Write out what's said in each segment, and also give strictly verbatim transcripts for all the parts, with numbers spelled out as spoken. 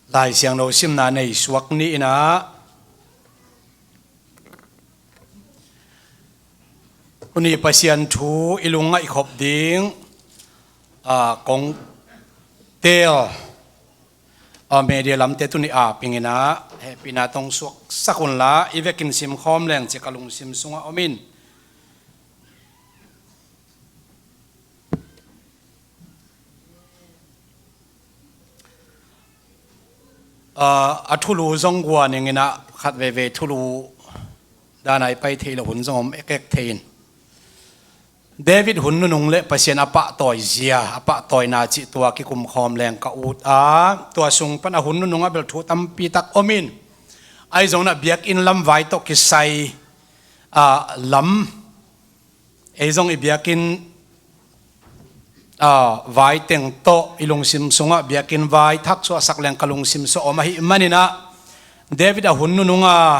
Lai Siangtho simna nei suak ni in ah, tuni Pasian thu i lungngaih khop ding, aa, kong teel, aa, media lamte tuni a pingin ah hehpihna tong suaksak unla, i vekin simkhawm leng ci ka lungsim sungah om in. Aa, a thulu zong guan ing in ah, khat veve thulu dan a i pai thei lo hun zong om ekek thei in. David hun nunung le Pasian a pahtawi zia, a pahtawina cih tua kikumkhawm leng ka ut a, tua sung pan a hun nunung a bel thu tampi tak om in. Ahi zongin ah biakinn lam vai tawh kisai, aa, lam, ei zong i biakinn, aa, vai teng tawh i lungsim sungah biakinn vai thak suahsak leng ka lungsim suah om ahih manin ah, David a hun nunung a,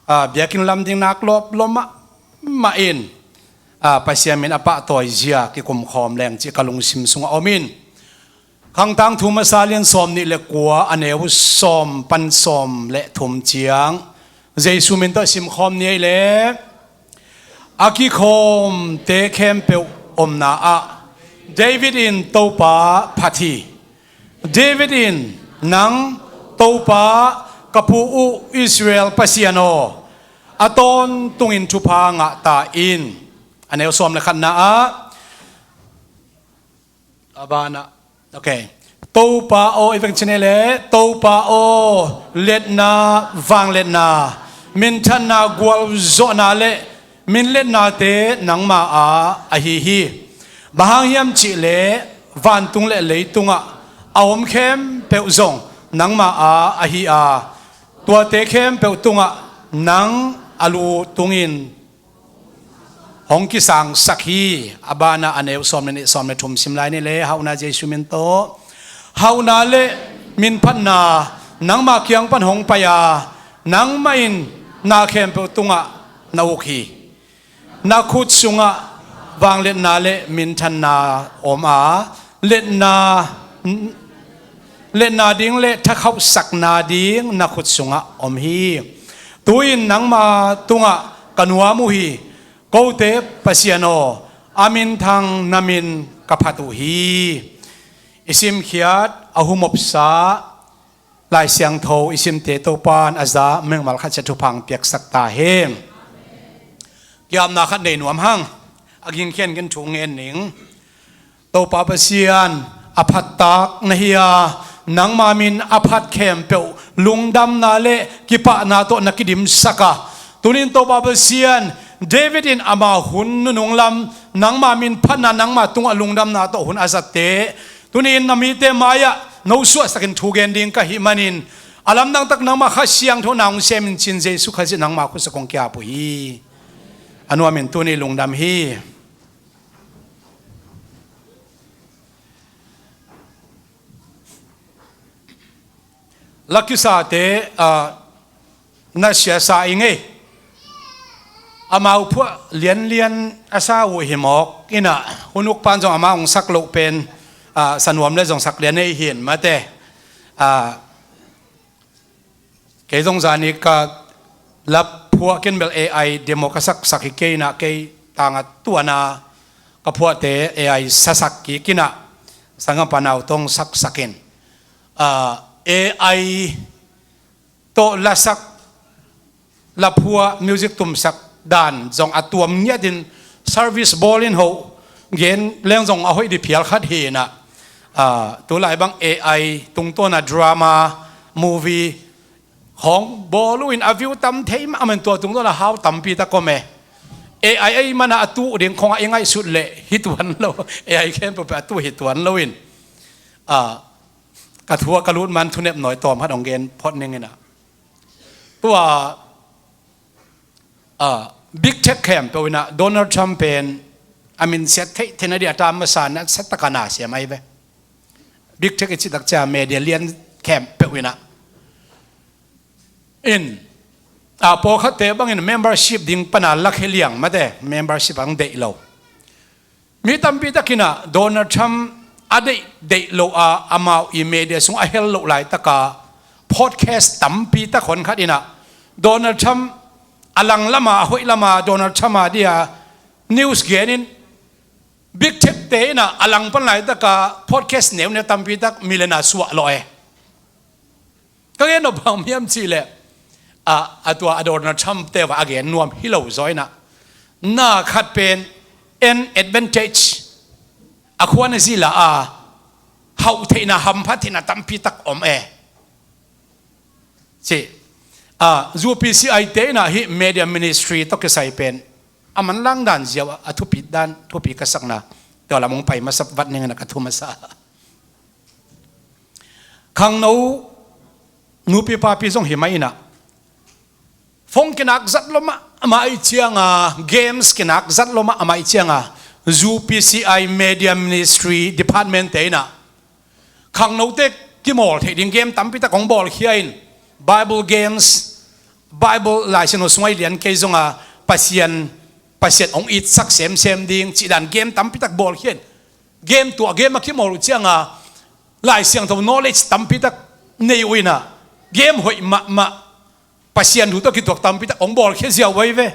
aa, biakinn lam ding nak lawp lua mahmah in, aa, Pasian min a pahtawi zia kikumkhawm leng cih ka lungsim sungah om in. Khangtang thu masa lian sawm nih le kua, a neu sawm pan sawm le thum ciang, Jesu min tawh simkhawm ni ei le. A kikhawmte khempeuh omna ah David in Topa phat hi. David in, "Nang Topa, ka pu uh Israel Pasian aw, a tawntungin thupha ngah ta in." A neu sawm le khatna ah, a banah, okay. "Topa aw," i veng cine le, "Topa aw, liatna, vangliatna, minthanna, gualzawhna le minliatnate nangma a ahi hi. Bang hang hiam cih leh vantung le leitungah a om khempeuh zong nangma a ahi a, tuate khempeuh tungah nang a lu tungin hong kisangsak hi." A banah a neu sawm le nih, sawm le thum sim lai ni le, hauhna Jesu min tawh. Hauhna le minphatna nangma kiang pan hong pai a, nangmah in na khempeuh tungah na uk hi. Na khut sungah vangliatna le minthanna om a, liatna, liatna ding le thakhauhsakna ding na khut sungah om hi. Tu-in nangma tungah ka nuam uh hi. Kote Pasian aw, a minthang na min ka phat uh hi. I simkhiat a humopsa Lai Siangtho i simte Topa'n a za mimal khat ciat thupha hong piaksak ta hen. Kiamna khat nei nuam hang, a gingkhian gen thu ngen ning. Topa Pasian, a phattak na hi a, nangma min a phat khempeuh lungdamna le kipahna tawh na kidimsak a. Tunin Topa Pasian, David in ama hun nunung lam nangma min phatna, nangma tungah lungdamna tawh hun a zatte, tunin na mite mai-ah no suahsakin thu gen ding ka hih manin, a lamdang tak nangma Kha Siangtho na hong semin cin Jesu Khazih nangma khutsa kong kiap uh hi. A nuamin tuni lungdam hi. Lakisate, ah, na siasa i ngei. Amau phuah lianlian a sa uh hi mawk in ah, hunuk pan zong amau hong sak loh pen, ah, sanuam le zong sak lian ei hin mate. Ah, kei zong zani ka laphuah kin bel A I demo ka saksak hi kei in ah, kei tanga tuana ka phuahte A I sasak kik in ah, sanggampa nau tong saksak in. Ah, A I tawh lasak, laphuah, music tumsak dan zong a tuam ngiatin service bawl in hoh gen leng zong a hoih dih phial khat hi in ah, ah, tulai bang A I tungtawna drama, movie hong bawl uh in a view tam thei mahmah in, tua tungtawna hau tampi tak om e. A I ei mana a tuh ding khongah i ngaihsut leh hi tuan lo, A I khempeuh peuh a tuh hi tuan lo in, ah, ka thu ah ka lut man thunep nawi tawm khat hong gen phot ning in ah. Tua, ah, big tech khempeuh in ah Donald Trump pen a min siat theih theih na dih a tam masa na siat taka na siam ahi ve. Big tech i cih tak ciang media lian khempeuh in ah. In, ah, pawlkhatte bangin membership ding pana lakhia liang mate, membership ang deih lo. Mi tampi takin ah Donald Trump a deih deih lo a, amau i media sung a hel loh laitaka podcast tampi tak honkhat inah Donald Trump a lang lama, a hoih lama Donald Trump a dia news genin big tech te inah a lang pan laitaka podcast neuneu tampi tak million a suah lawh e. Ka gen nop bang hiam cihleh, a, a tua a Donald Trump te va a gen nuam hi lo zaw inah, na khat pen an advantage a khuan a zila a hauh theihna, hamphat theihna tampi tak om e. Ci, a, U P C I te inah hih media ministry tawh kisai pen a manlang dan ziau a, a thupit dan, thupi ka sakna tua lam hong pai masa vat ning inah ka thu masa. Khangno nupi papi zong hi mah inah, phone kinak zat lo mah amah ih cianga, games kinak zat lo mah amah ih cianga, U P C I Media Ministry Department te inah khangnote kimawl theih ding game tampi tak hong bawlkhia in, Bible games, Bible Lai Siangtho sungah i lian kei zonga Pasian, Pasian hong itsak semsem ding cih dan game tampi tak bawlkhia in, game tuah game a kimawl uh cianga Lai Siangtho knowledge tampi tak nei uh inah, game hoih mahmah, Pasian thu tawh kituak tampi tak hong bawlkhia ziau uh ahi ve.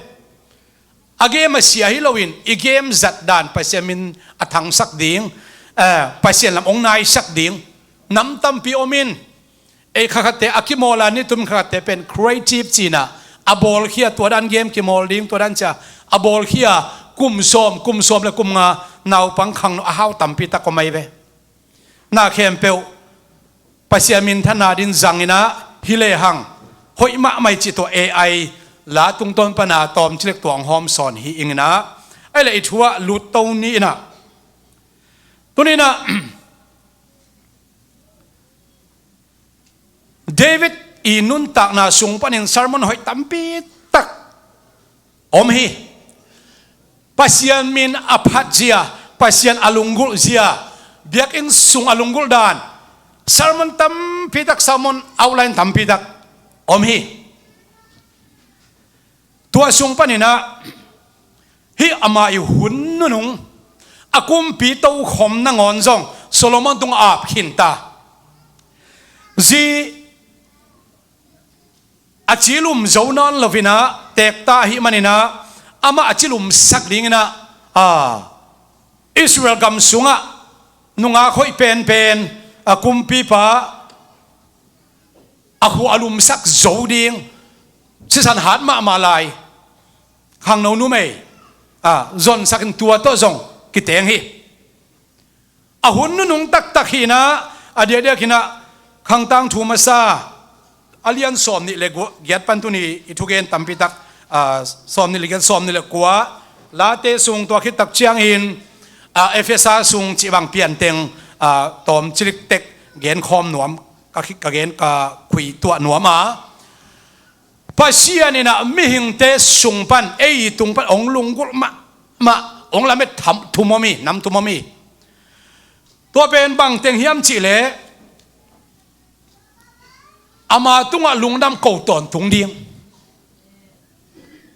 A game a sia hi loin i game zat dan Pasian min a thangsak ding, eh, Pasian lam hong naisak ding nam tampi om in, ei khakhatte a kimawl a, nitum khakhatte pen creative cinah a bawlkhia, tua dan game kimawl ding, tua dan cia a bawlkhia, kum sawm, kum sawm le kum nga naupang khangno a hau tampi tak om ahi ve. Na khempeuh Pasian minthanna din zang inah, hi lehang hoih mahmah i cih tua A I la tungtawn pana tawmcik lek tuang hawm sawn hi ing inah, ahi leh i thu ah lut to ni inah, tuni inah David i nuntakna sung panin sermon hoih tampi tak om hi. Pasian min a phat zia, Pasian a lunggulh zia, biakinn sung a lunggulh dan, sermon tampi tak, sermon outline tampi tak om hi. Tua sung paninah hih ama i hun nunung a kumpi tokhom nangawn zong Solomon tungah ap khinta. Zi a cilum zo nawn loinah teekta ahih maninah amah a cilumsak dinginah, a, Israel gam sungah nungak hoih penpen, a, kumpipa a khua a lumsak zo ding sisan hat mahmah lai khangno numei, a, zonsak in tua tawh zong kiteng hi. A hun nunung taktak hinah, a diakdiak hinah Khangtang thu masa a lian sawm nih le giat pan tuni i thugen tampi tak, a, sawm nih le giat, sawm nih le kua, Late sung tua khit tak ciangin, a, Efesa sung cih bang pianteng, a, tawmcik tek genkhawm nuam, ka khit ka gen ka khui tuah nuam a, Pasian inah mihingte sung pan, ei tung pan hong lunggulh mahmah, hong lamet tham, thum om hi, nam thum om hi. Tua pen bangteng hiam cihleh, ama tungah lungdam ko tawntung ding.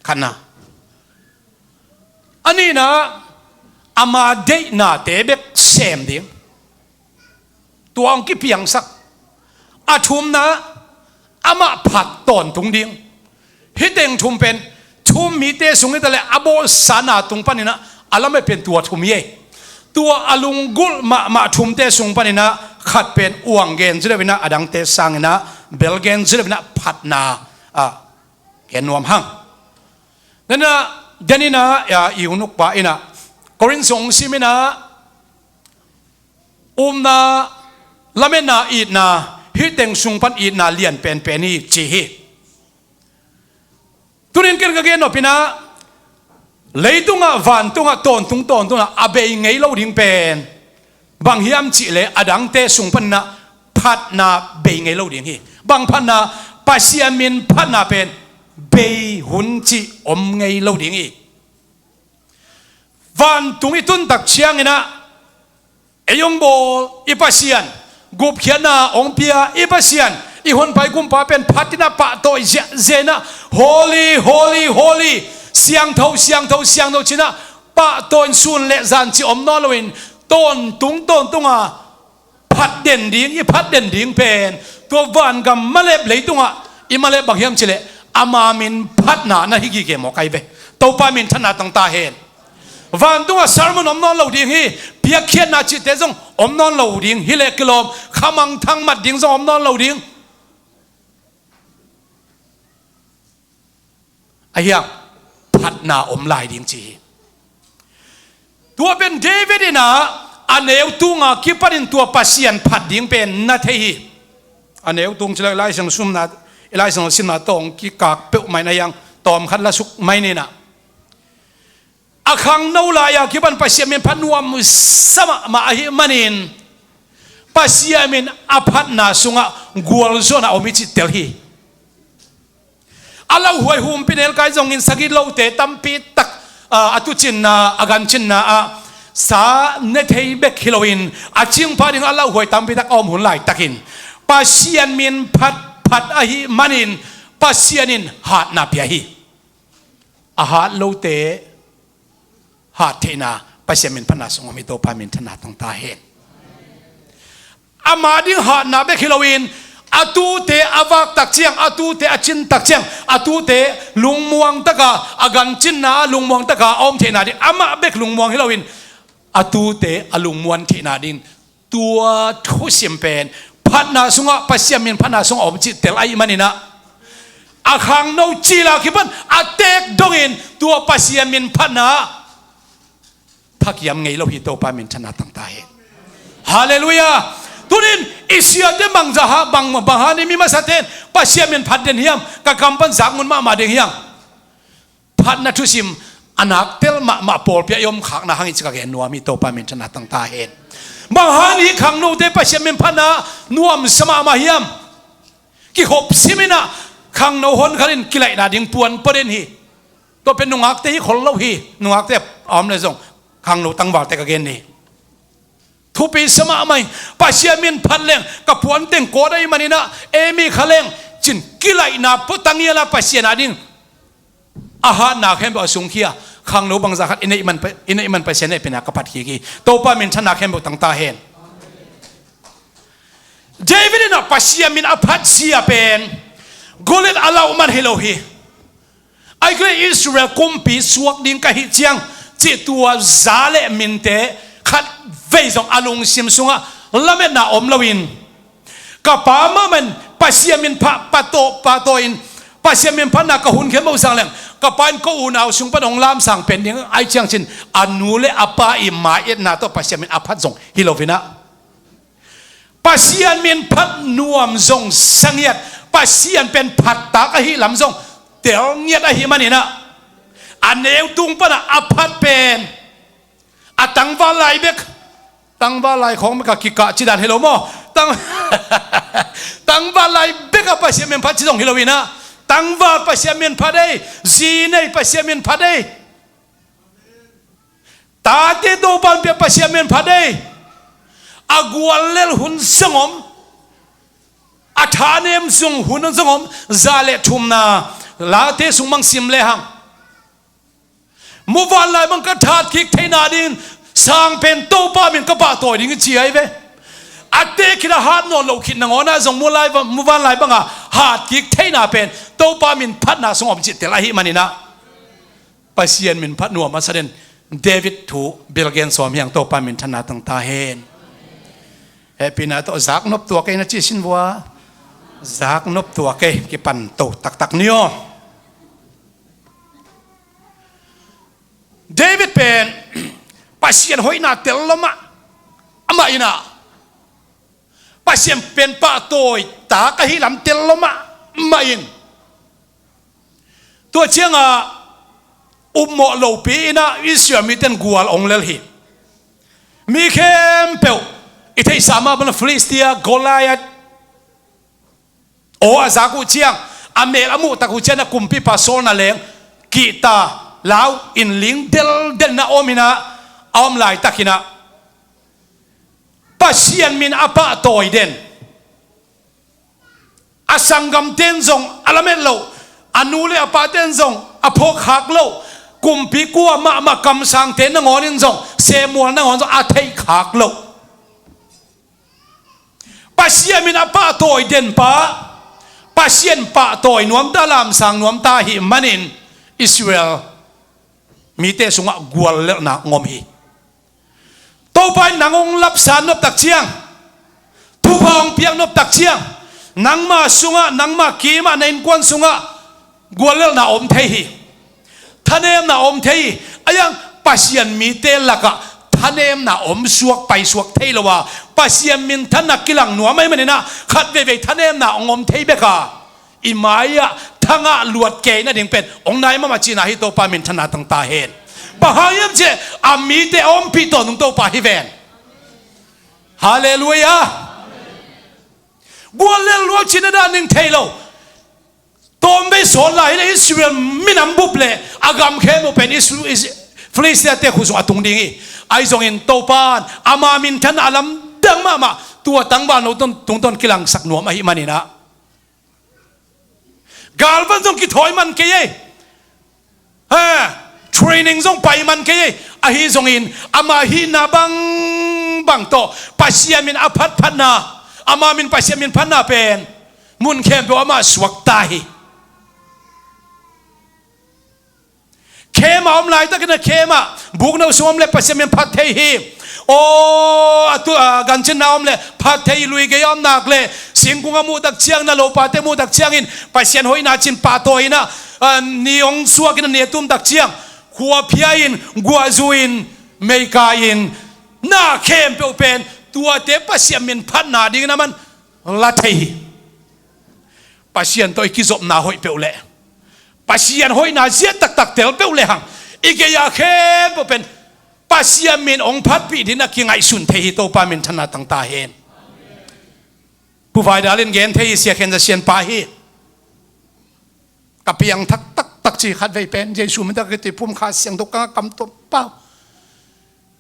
Khatna. A nihna, ama deihnate bek sem ding. Tua hong kipiangsak. A thumna, amah phat tawntung ding. Hih teng thum pen, thum mite sung hitaleh a bawlsa na tung paninah a lamet pen tua thum hi ei. Tua a lunggulh mahmah thumte sung paninah khat pen uang gen zileuinah, a dangte sanginah bel gen zileuinah phatna, a, gen nuam hang. Denah, deninah, a, i unukpa inah Korin sung siminah, upna, lametna, itna, hih teng sung pan itna lian penpen hi ci hi. Tunin ken ka gen nopinah, leitungah, vantungah, tawntung, tawntungah a bei ngei lo ding pen bang hiam cihleh, a dangte sung paninah phatna bei ngei lo ding hi. Bang phatna? Pasian min phatna pen bei hun cih om ngei lo ding hi. Vantung i tuntak cianginah ei hong bawl i Pasian, gupkhiatna hong pia i Pasian, i honpai kumpa pen phatinah pahtawi ziahziahinah, holy, holy, holy, siangtho, siangtho, siangtho cinah pahtawi in sun le zan cih om nawn loin Tawntung tawntunga phat den ding, i phat den ding pen tua vangam malep leitungah i malep bang hiam cileh ama min phatna na hi gige mawk ahi ve. Topa minthanna tang ta hen. Vantungah sermon om nawn lo ding hi. Piakkhiatna cihte zong om nawn lo ding hi leh kilawm, khamangthang mat ding zong om nawn lo ding. Ahiang phatna om lai ding ci hi. Tua pen David in ah a neu tunga kipanin tua Pasian phat ding pen na thei hi. A neu tung cilai laisang sumna, laisang simna tawng kikak peuh mai na hiang tawm khat la suk mai ninah. A khangno lai-a kipan Pasian min phat nuam sa mahmah ahi manin Pasian min a phatna sungah gualzawhna om i cih tel hi. A lauhuai humpi nelkai zongin sagih lote tampi tak, ah, a tucinna, a gancinna ah sa ne thei bek hi loin a cingpha ding a lauhuai tampi tak a om hun laitakin Pasian min phat phat ahi manin Pasian in hatna pia hi. A hat lote hat theihna Pasian min phatna sung om hi. Topa minthanna tang ta hen. Ama ding hatna bek hi loin a tute a vak tak ciang, a tute a cin tak ciang, a tute lungmuang taka, a gancinna a lungmuang taka a om theihna ding amah bek lungmuang hi loin a tute a lungmuan theihna ding tua thusim pen phatna sungah, Pasian min phatna sungah om cih tel ahi maninah a khangno cila kipan a tek dongin tua Pasian min phatna phakiam ngei lo hi. Topa minthanna tang ta hen. Halleluiah. Tunin i siate bang zaha, bang, bang hani mi masaten Pasian min phat den hiam, ka kam pan zak ngun mahmah ding hiam? Phatna thusim a nak tel mahmah pawlpi a i om khakna hangin ci ka gen nuam hi. Topa minthanna tang ta hen. Bang hani khangnote Pasian min phatna nuam sa mahmah hiam? Kikhop siminah khangno hon khalin kilaihna ding puan pua den hi. Tua pen nungakte hi khol lo hi. Nungakte a om le zong khangno tangvalte ka gen ni. Thupi sa mahmah hi. Pasian min phat leng ka puan teng kawt ahi maninah ei mi kha leng cin kilaihna pua tangiala Pasian a ding a hatna khempeuh a sungkhia khangno bangza khat i neih man pa, i neih man Pasian neihpina ka phat khik hi. Topa minthanna khempeuh tang ta hen. David in a Pasian min a phat sia pen Goliath a lauh man hi lo hi. Ahih kei Israel kumpi suak ding ka hih ciang cih tua za le minte khat vei zong a lungsim sungah lametna om loin ka pa mahmah in Pasian min pha, pataw, pataw in Pasian min phatna ka hun khempeuh sang leng ka pa in ko unau sung pan hong lamsang pen ding ahih ciang cin a nu le a pa i mai-etna tawh Pasian min a phat zong hi loinah Pasian min phat nuam zong sa ngiat, Pasian pen phattak ahi lam zong tel ngiat ahi maninah a neu tung panah a phat pen a tangval lai bek, tangval lai khawng bek a kikah cidan hi lo maw? Tang, tangval lai bek a Pasian min phat ci zong hi loinah tangval Pasian min phat ei, zi nei Pasian min phat ei. Tate Topan pia Pasian min phat ei. A guallel hun zong om, a thanem zong hun zong om. Za le thumna Late sung bang sim lehang muvanlai bang ka that kik theihna dingin sang pen Topa min ka pahtawi ding i ci ahi ve. A te khit a hat nawn loh khit nangawnah zong muvanlai banga hat kik theihna pen Topa min phatna sung om cih tel ahi maninah Pasian min phat nuam a sa den. David thu bilgen sawm hiang. Topa minthanna tang ta hen. Hehpihna tawh zak nop tua kei na ci sin vua. Zak nop tua kei kipan to taktak ni aw. David pen Pasian hoihna tel lo mah amah inah Pasian pen pahtawi tak ahi lam tel lo mah mah in tua cianga upmawh lopi inah Israel miten gual ong lel hi. Mi khempeuh i theihsa mah bana Philistia Goliath aw a zak uh ciang a mel a muhtak uh ciang a kumpipa Saul na leng kihta lau in ling deldelna om inah a om laitakinah Pasian min a pahtawi den a sanggamten zong a lamet loh, a nu le a paten zong a phawkkhak loh, kumpi kua mahmah kamsangte nangawnin zong Samuel nangawn zong a theih khak loh. Pasian min a pahtawi denpa, Pasian pahtawi nuamta, lamsang nuamta ahih manin Israel mite sungah guallelhna hong om hi. Topa in nang hong lapsan nop takciang, thupha hong piak nop takciang, nangma sungah, nangma kimah, na innkuan sungah guallelhna om thei hi. Thanemna om thei hi. A iang Pasian mite lakah thanemna om suak, pai suak thei lo a, Pasian minthanna kilang nuam ahih maninah khat veivei thanemna hong om thei bek a, i mai-ah thangah luat kei nading pen hong nai mahmah cihna hi. Topa minthanna tangta hen. Bang hang hiam cih leh a mite a ompih tawntung Topa hi ven. Halleluiah. Guallelh lua cihna dan ding thei lo. Tawmvei sawt lai hi leh Israel minam bup leh a gam khempeuh pen Is- Is- Filistia-te khut sung a tung ding hi. Ahi zongin Topa in ama minthanna a lamdang mahmah tua tangvalno tungtawn kilangsak nuam ahih maninah, galvan zong kithawi man kei ei. Ha, training zong pai man kei ei. Ahi zongin ama hihna bangbang tawh Pasian min a phatphatna, ama min, Pasian min phatna pen mun khempeuh amah suakta hi. Khem a om laitakin a khem ah bukno sung om le Pasian min phat thei hi. Aw, a tu, a, gancinna om le phat thei hi. Lui gei a om nak le singkung a muh takciang, na lopate muh takciangin Pasian hoihna cin pahtawi inah, a, ni hong suak inah ni a tum takciang khuaphia in, guahzu in, meika in, na khempeuh pen tuate Pasian min phatna dingin a man la thei hi. Pasian tawh i kizopna hoih peuh leh, Pasian hoihna zia taktak tel peuh lehang, i gei-a khempeuh pen Pasian min hong phatpih dingin a kingaihsun thei hi. Topa minthanna tangta hen. Pu Vai Dal in gen thei hi, Sia Khen Za sianpa hi. Ka piangthak taktak ci khat vei pen Jesu min tawh ka kituih, pumkhat siangtho ka ngak, kam tuam pau.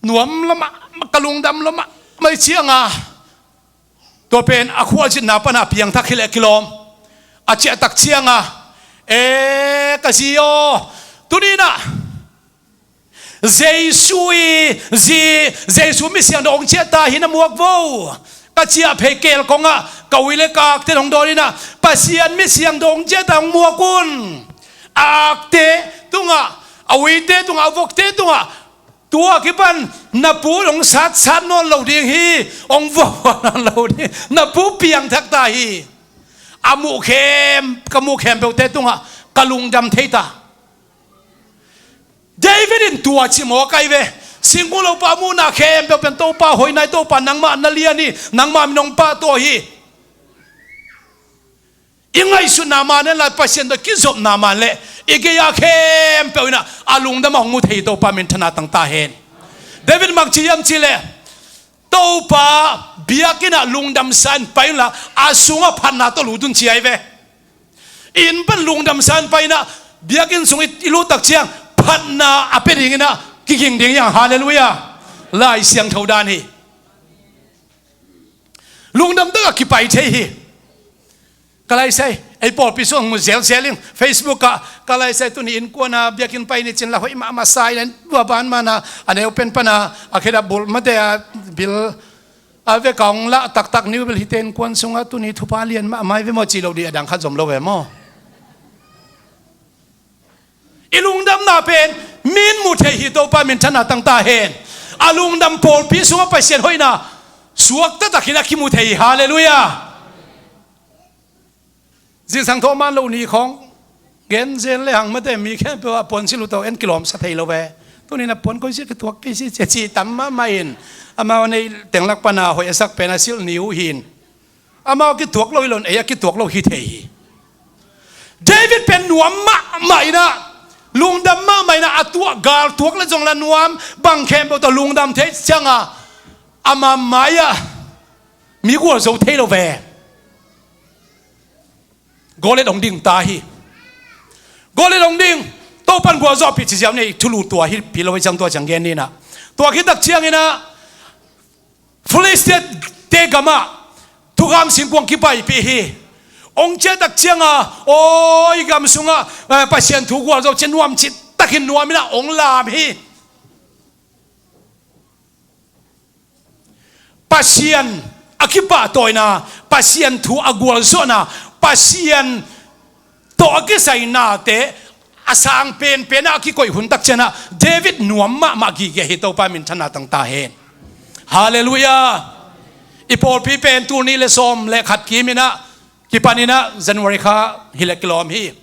Nuam lua mah, ka lungdam lua mah, mai cianga tua pen a khualzinna pana piangthak hi leh kilawm. A ciahtak cianga, e, ka zi aw, tuninah Jesu i zi, Jesu mi siangtho hong ciahta hi na muak vo, ka ciah phei keel kongah ka ui le ka akte hong dawn inah, Pasian mi siangtho hong ciahta hong muak un. A akte tungah, a uite tungah, a vokte tungah, tua kipan na pu hong satsat nawn lo ding hi, hong vuahvuah nawn lo ding. Na pu piangthak ta hi. A muh khem, ka muh khempeuhte tungah ka lungdam thei ta. David in tua ci mawk ahi ve. Singkung lopa muhna khempeuh pen Topa hoihna hi, Topa nangmah na lian hi, nangmah min hong pahtawi hi. I ngaihsutna man le Pasian tawh kizopna man le i gei-a khempeuh inah a lungdam a hong mu thei hi. Topa minthanna tangta hen. David bang ci hiam cih leh, Topa biakinn ah lungdamsa in pai unla, a sungah phatna tawh lut un ci ahi ve. Inn pan lungdamsa in pai inah, biakinn sung i, i lut takciang phatna a pia ding inah kiging ding hi hang. Halleluiah. Lai Siangtho dan hi. Lungdam takah kipai thei hi. Ka laisai, ei pawlpi sung mu zelzel ing, Facebook ah, ka laisai tuni innkuan a biakinn pai ni cin la hoih mahmah sa in, tua ban mana a neu pen pana a khedap bulh mate a bil a vek a hong lah taktak, new bil hite innkuan sungah tuni thupha lian mahmah hi ve maw, ci lo dih a dang khat zom lo ve maw? I lungdamna pen mi in mu thei hi. Topa minthanna tangta hen. A lungdam pawlpi sungah Pasian hoihna suak taktakin a kimu thei hi. Halleluiah. Zingsang thaman lo ni khawng gen zel le hang mate, mi khempeuh a puan silh uh tawh en kilawmsa thei lo ve. Tunin a puan koici kituak kei si cia ci tam mahmah in, amau a neih tenglak pana hoih a sak pen a silh ni uh hi in. Amau kituak lo hi lo in, ei a kituak lo hi thei hi. David pen nuam mahmah inah, lungdam mahmah inah, a tuah gal tuak le zong la nuam, bang khempeuh tawh lungdam thei cianga, ama mai-ah mi gualzo thei lo ve. Goliat hong ding ta hi. Goliat hong ding. Topan gualzawhpih ci ziau nei, thulu tua hi pi lo hi ciang, tua ciang gen ninah. Tua khit tak cianginah Filistia-te gamah thukham singkuang kipaipih hi. Hong ciah tak cianga, aw, i gam sungah, eh, Pasian thu gualzo ci nuam cih takin nuam inah hong lam hi. Pasian a kipahtawina, Pasian thu a gualzawhna, Pasian tawh a kisainate a sang penpen a kikoih hun tak ciangah David nuam mahmah gige hi. Topa minthanna tang ta hen. Halleluiah. I pawlpi pen tul nih le sawm le khat kimin ah kipanin ah January kha hileh kilawm hi.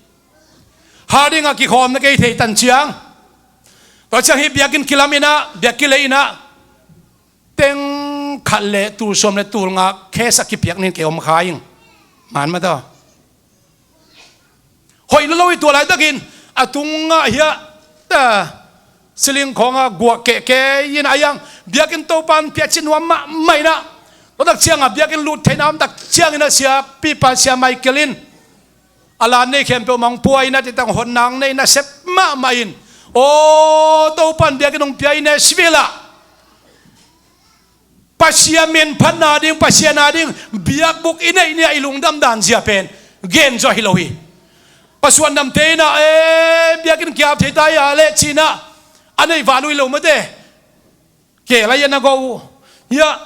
Harding ah kikhawm na kei thei tan ciang, tua ciang hih biakinn kilamin ah, biakinn lei in ah teng khat le tul sawm le tul nga case a kipiak ning kei om kha ing. Man mah ta. Hoih lo lo i tua laitakin a tungah hiah ta siling khawngah guak kehkeh in a iang biakinn Topan piakcin nuam mahmah in ah, tua tak ciangah biakinn lut theihna om tak ciangin ah siapipa Sia Michael in a lan nei khempeuh mangpua in a titang hon nang nei nasep mahmah in, aw Topan biakinn hong pia i Nashville ah Pasian min phatna ding, Pasian a ding biakbuk i neih ni a i lungdam dan zia pen gen zaw hi lo hi. Pasuan damte in ah e biakinn kiap thei ta i a leh cin ah a nei valui lo mate. Ke lai a na go uh hiah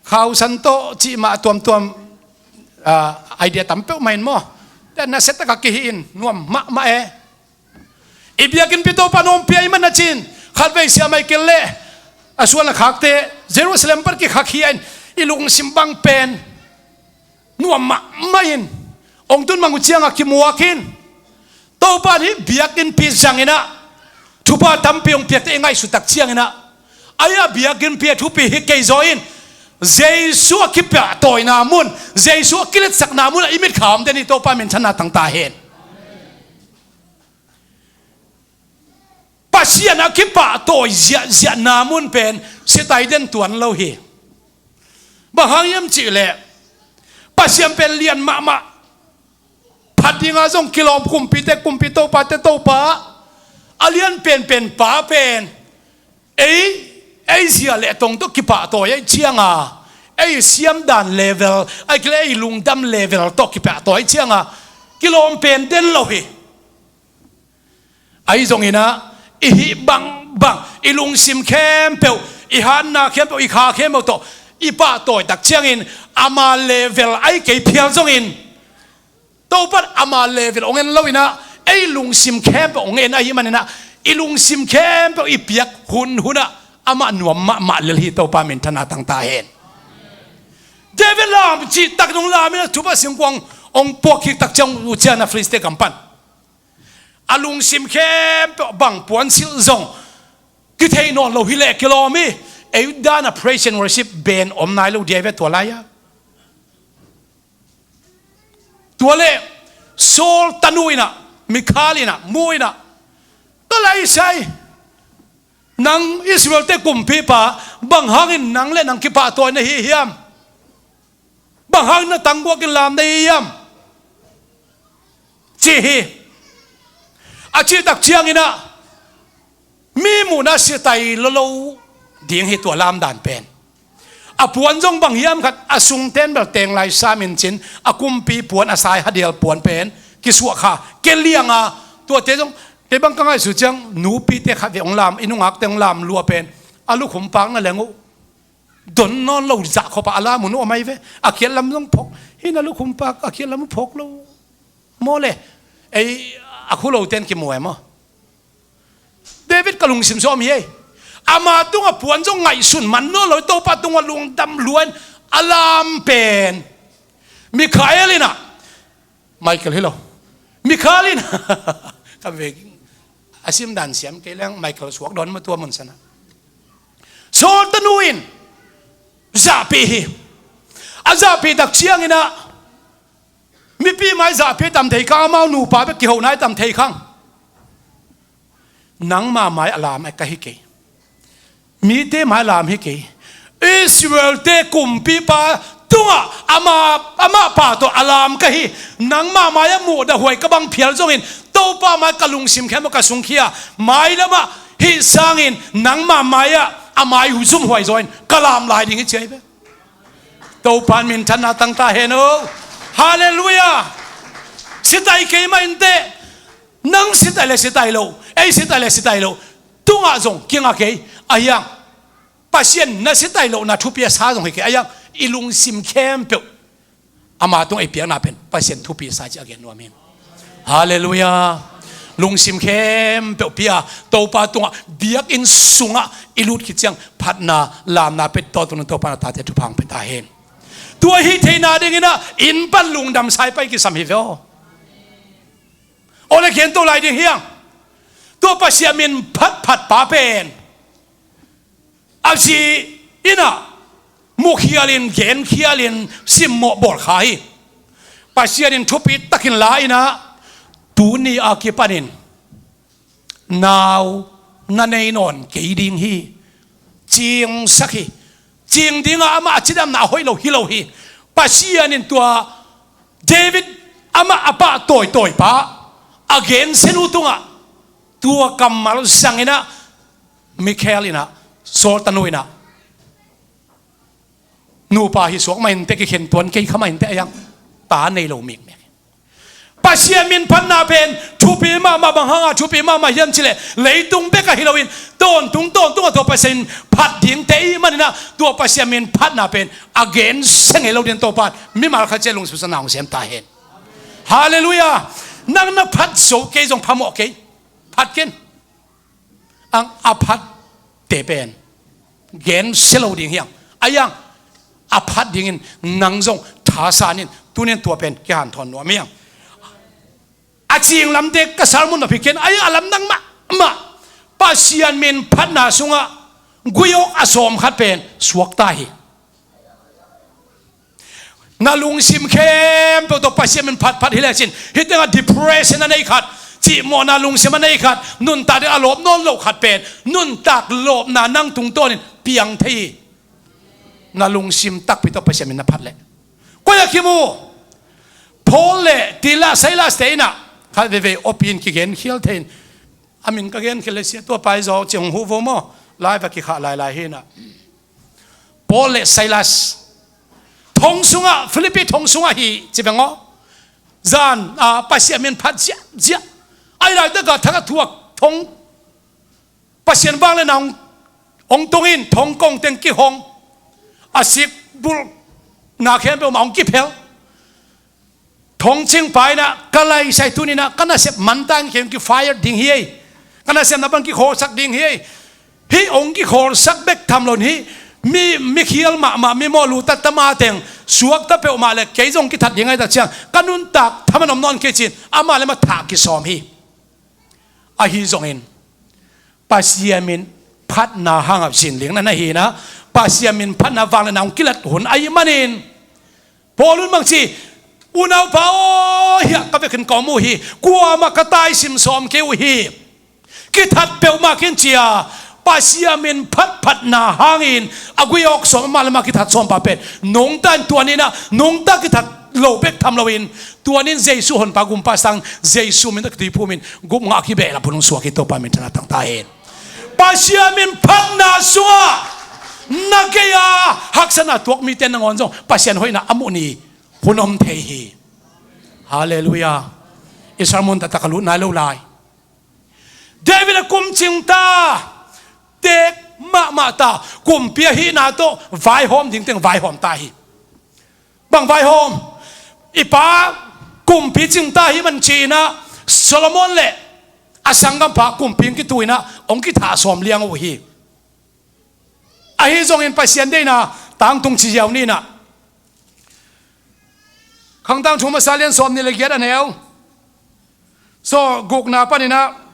khausan tawh cih mah tuamtuam, ah, idea tam peuhmah in maw. Tua na setak a kihi in nuam mahmah e. I biakinn pi Topa nuam pia i man a cin khatvei Sia Michael le a suan a khakte Jerusalem pan kikhak hi a in i lungsim bang pen nuam mahmah in ong tun mang uh ciangah kimuak in Topa in hih biakinn pi zangin ah thupha tampi hong piakte i ngaihsut tak ciangin ah, ai a biakinn pi a thupi hi kei zaw in Jesu a kipahtawina mun, Jesu a kiletsakna mun ah i mitkha om den hi. Topa minthanna tang ta hen. Pasian a kipahtawi ziahziahna mun pen sitai den tuan lo hi. Bang hang hiam cihleh Pasian pen lian mahmah. Phat dinga zong kilawm kumpite kumpi, topate topa, a lian penpen pa pen ei, ei zia le tong tawh kipahtawi aih cianga, ei siamdan level aih kile ei lungdam level tawh kipahtawi aih cianga kilawm pen den lo hi. Ahi zongin ah i hih bangbang, i lungsim khempeuh, i hatna khempeuh, i kha khempeuh tawh i pahtawi tak ciangin ama level aih kei phial zongin Topa in ama level hong en lo in ah ei lungsim khempeuh hong en ahih manin ah i lungsim khempeuh i piak hunhun ah amah nuam mahmah lel hi. Topa minthanna tang ta hen. David lam cih tak nung lam in ah thupha singkuang hong puak khik tak ciang uh cian a Filistia gam pan a lungsim khempeuh bang puansilh zong kithei nawn lo hi leh kilawm hi. Ei dan a praise and worship band om nai lo dia i ve tua lai-a. Tua leh Saul tanu in ah, Mikhal in ah, mu in ah, ka laisai, nang Israel-te kumpipa, bang hangin nang le nang kipahtawi na hi hiam? Bang hangin na tangguakin lam na hi hiam? Ci hi. A cih tak ciangin ah mi muhna sitai lolo ding hi tua lamdan pen. A puan zong bang hiam khat a sungten bel teng lai samin cin a kumpi puan a sai hadial puan pen kisuah kha kelianga tuate zong kei bang ka ngaihsut ciang nupite khat ve hong lam, i nungakte hong lam lua pen a lukhum pakna leng uh don nawn lo zah khawpa a lam uh nuam ahi ve. A khiat lam zong phawk hi na, lukhum pak a khiat lam uh phawk lo. Maw le, ei a khu loten kimu e maw? David ka lungsim sawm hi ei. Ama tungah puan zong ngaihsun man nawn lo, Topa tungah lungdam luan a lam pen. Mikhael in ah, Michael hi lo. Mikhal in ah ka vek a simdan siam kei leng Michael suak dawn maw tua mun sanah. Saul tanu in zahpih hi. A zahpih tak ciangin ah mipi mai zahpih tam thei khang, amau nupa bek kiho nai tam thei khang. Nangma mai a lam a ka hi kei. Mite mai a lam hi kei. Israel-te kumpipa tungah ama, amah pa tawh a lam ka hi. Nangma mai a muhdah huai ka bang phial zongin Topa mai ka lungsim khempeuh ka sungkhia mai lamah hih sangin nangma mai-ah a mai zum huai zawin ka lam lai ding hi ci ahi ve. Topa in minthanna tang ta hen o. Halleluiah. Sitai kei mah inteh. Nang sitai le sitai lo, ei sitai le sitai lo, tungah zong kinga kei a hiang. Pasian na sitai lohna thupi a sa zong hi kei a, i lungsim khempeuh ama tungah i piakna pen Pasian thupi sa ci a gen nuam hi. Halleluiah. Lungsim khempeuh pia Topa tungah biakinn sungah i lut khit ciang phatna lamna pia, tua tungah Topa na tate thupha hong pia ta hen. Tua hi theihna dinginah inn pan lungdam sa i pai kisam hi ve aw. Aw le, gen to lai ding hiang. Tua Pasian min phatphat pa pen a zi innah mukhialin genkhialin simmawh bawl kha hi. Pasian in thupi takin la innah tuni a kipanin nau na nei nawn kei ding hi. Cingsak hi. Cing dingah amah a cidamna a hoih lo hi lo hi. Pasian in tua David amah a pah tawitawi pa a gensianu tungah tua kammal zanginah Mikhal innah, Saul tanu innah, nupa hi suak mah inteh, kikhen tuan kei kha mah inteh a, iang ta nei lo mikmek. Pasian min phatna pen thupi mahmah. Bang hanga thupi mahmah hiam cileh, leitung bek ahi loin tawntung tawntungah tua Pasian min phat dingte i hih maninah tua Pasian min phatna pen a gensia ngei lo ding Topa in mimal khat ciat lungsim sung na hong sem ta hen. Halleluiah. Nang na phat zo kei zong phamawh kei. Phat ken. Ang a phatte pen gensia lo ding hiang. A iang a phat dingin nang zong thasan in, tunin tua pen kihanthawn nuam hiang. A cing lamte ka sermon a phi ken a iang a lamdang mahmah. Pasian min phatna sungah gui awk a sawm khat pen suakta hi. Na lungsim khempeuh tawh Pasian min phatphat hi lecin, hih tengah depression a nei khat, cihmawhna lungsim a nei khat, nuntak ding a lawp nawn loh khat pen nuntak lawpna nang tungtawnin piang thei hi. Na lungsim takpi tawh Pasian min na phat leh. Koi a kimu? Paul le Tila, Silas te innah khat veivei awpin kigenkhial thei in, a min ka genkhial le sia tua pai zaw ci hong huh vo maw? Lai va kikhah lailai hi innah. Paul le Silas thong sungah, Philippi thong sungah hi ci veng aw. Zan a, Pasian min phat ziahziah. Ai laitakah thak a thuak thong, Pasian vangliatna hong, hong tung in thong kong teng kihong, a sik bulh na khempeuh mah hong kiphel. Thongcing pa innah ka laisai tuninah ka nasep manta in kei hong ki-fire ding hi ei. Ka nasepna pan kikhawlsak ding hi ei. Hih hong kikhawlsak bek tham loin hih mi, mikhial mahmah, mi mawh luta tama teng suakta peuhmah le kei zong kithat ding ahi tak ciang ka nuntak thaman om nawn kei ci-in amah le amah thah kisawm hi. Ahi zongin Pasian min phatna hangah zinling na na hinah, Pasian min phatna vangliatna hong kilat hun ahih manin Paul in bang ci, unaupa aw, hiah ka vekin ka om uh hi, kuamah ka taisim sawm kei uh hi. Kithat peuhmah kin cia, Pasian min phatphatna hangin a gui awk sawm amah le amah kithat sawm pa pen nungta in tuan innah, nungta kithat lo bek tham loin tuan in Jesu honpa gumpa sang, Jesu min a kituiphum in gupngah kibehlap hun hong suak hi. Topa min thana tangta hen. Pasian min phatna sungah na gei-a haksatna tuak mite nangawn zong Pasian hoihna a muh ni hun om thei hi. Halleluiah. I sermon taktak a lut nai lo lai. David a kumcing ta, teek mahmah ta, kumpi ahihna tawh vaihawm dingteng vaihawm ta hi. Bang vaihawm? I pa kumpi cing ta hi man ci-inah Solomon le a sanggampa kumpi hong kitu inah hong kithah sawm liang uh hi. Ahi zongin Pasian deihna tangtung ci ziau ninah. Khangtang thu masa lian sawm nih le giat a neu sawm gukna paninah